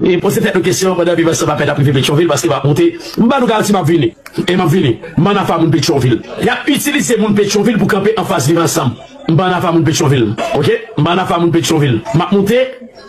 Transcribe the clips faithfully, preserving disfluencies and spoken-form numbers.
E poze tèt nou kesyon pandan Viv Ansanm ap fèt ap rive Petyonvil, paske m ap monte. M ba nou garanti m ap vini. E m ap vini. M ann afa moun Petyonvil. Y ap itilize moun Petyonvil pou kanpe anfas Viv Ansanm. M pa ann afa moun Petyonvil. Oke? M pa ann afa moun Petyonvil. M ap monte,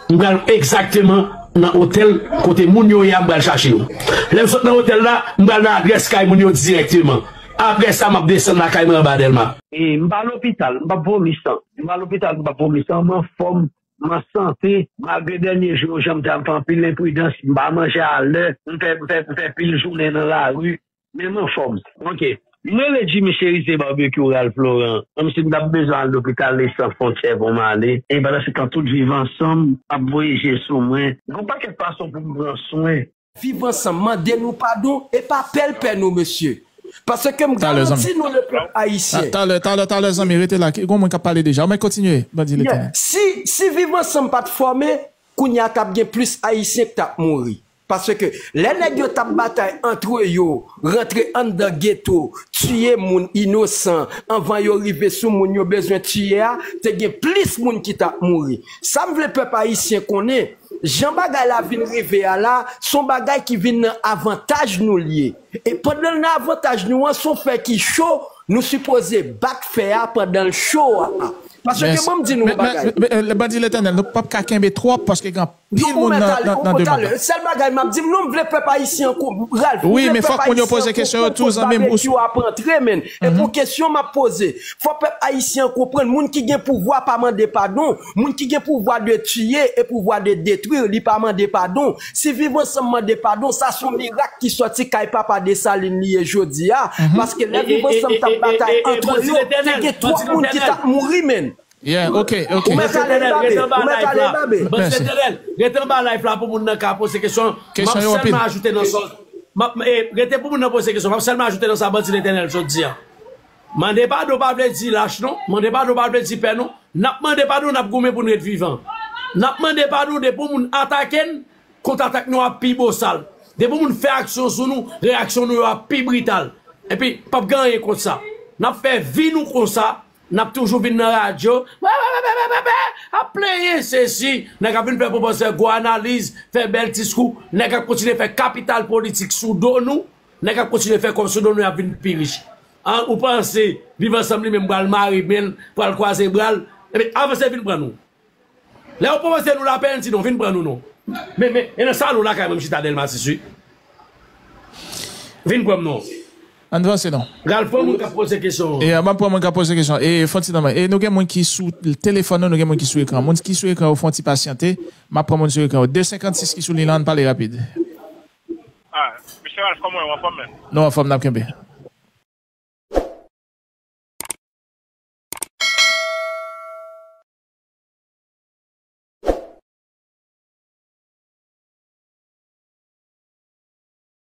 m pral egzakteman nan otèl kote moun yo ye a, m pral chache yo. Lè m sot nan otèl la, m pral nan adrès kay moun yo dirèkteman. Apre sa, m ap desann lakay mwen anba Dèlma. E m pa lopital, m p ap vomi san. M pa lopital, m p ap vomi san, m anfòm. M an sante, malgre dènye jou yo, jan m te ap fè anpil enpridans, m pa manje alè, m fè, m fè, m fè pil jounen nan lari, men m anfòm. Oke. M rele Jimmy Cherizier Barbecue Ralph Laurent, kòmsi m t ap bezwen al lopital Lesanfwontyè pou m ale, e pandan se tan tout Viv Ansanm ap voye je sou mwen. Gen yon pakèt fason pou m pran swen. Viv Ansanm mande nou padon, e pa pèlpè nou, mesye. Paske m garanti nou, lepèp ayisyen. Talè, talè, talè, zanmi, rete la. Gon moun k ap pale deja. Ou mèt kontinye, bandi Letènèl. Si, si Viv Ansanm pa t fòme, kounye a t ap gen plis ayisyen k t ap mouri. Paske lè nèg yo t ap batay antre yo, rantre anndan geto, tiye moun inosan, anvan yo rive sou moun yo bezwen tiye a, te gen plis moun ki t ap mouri. Sa m vle pèp ayisyen konnen, jan bagay la vin rive a la, se yon bagay ki vin nan avantaj nou l ye. E pandan l nan avantaj nou an, se yon fè ki cho, nou sipoze bat fè a pandan l cho a. Paske ban m di nou yon bagay. Bandi Letènèl, nou p ap ka kenbe twòp paske gen anpil moun nan demen. Sèl bagay m ap di m, non, m vle pèp ayisyen an konprann. Wi, men fòk moun yo poze kesyon yo tou, zanmi m. Barbecue ap antre, men. E pou kesyon m ap poze, fò pèp ayisyen an konprann, moun ki gen pouvwa pa mande padon. Moun ki gen pouvwa de tiye e pouvwa de detwi, li pa mande padon. Si Viv Ansanm mande padon, sa se yon mirak ki sòti kay papa Desalin li ye jodi a. Paske lè Viv Ansanm t ap batay antre yo, te gen twòp moun ki t ap mouri, men. Yeah, ok, ok. Ou mèt ale, Babe. Ou mèt ale, Babe. Bandi Letènèl, rete anba live la pou moun nan ka poze kesyon. M ap sèlman ajoute nan sa. M ap, eh, rete pou moun nan poze kesyon. M ap sèlman ajoute nan sa Bandi Letènèl sot di a. Mande padon pa vle di lach non. Mande padon pa vle di pè non. N ap mande padon, n ap goumen pou n ret vivan. N ap mande padon depi yon moun atake n, kontratak nou ap pi bosal. Depi yon moun fè aksyon sou nou, reyaksyon nou yo ap pi brital. Epi, p ap gen anyen kont sa. N ap fè vi nou konsa, n ap toujou vin nan radyo, ap plenyen sesi, nèg ap vin fè pwofesè gwo analiz, fè bèl diskou, nèg ap kontinye fè kapital politik sou do nou, nèg ap kontinye fè kòb sou do nou, y ap vin pi rich. An, ou panse Viv Ansanm li menm pral mare men l, pral kwaze bra l? Ebyen, avanse vin pran nou. Lè yo pwopoze nou lapè, n di non, vin pran nou non. Men, men, e nan salon lakay mwen m chita Dèlma sis wi. Vin pran m non. Ann vanse non. Ralph, pran moun k ap poze kesyon. E, m ap pran moun k ap poze kesyon. E, fon ti nan men. E, nou gen moun ki sou telefòn nou, nou gen moun ki sou ekran. Moun ki sou ekran yo, fon ti pasyante. M ap pran moun sou ekran yo. De senkannsis ki sou liy lan, ann pale rapid. Ah, mesye Ralph, kòman w ye? Ou anfòm menm? Nou anfòm, n ap kenbe.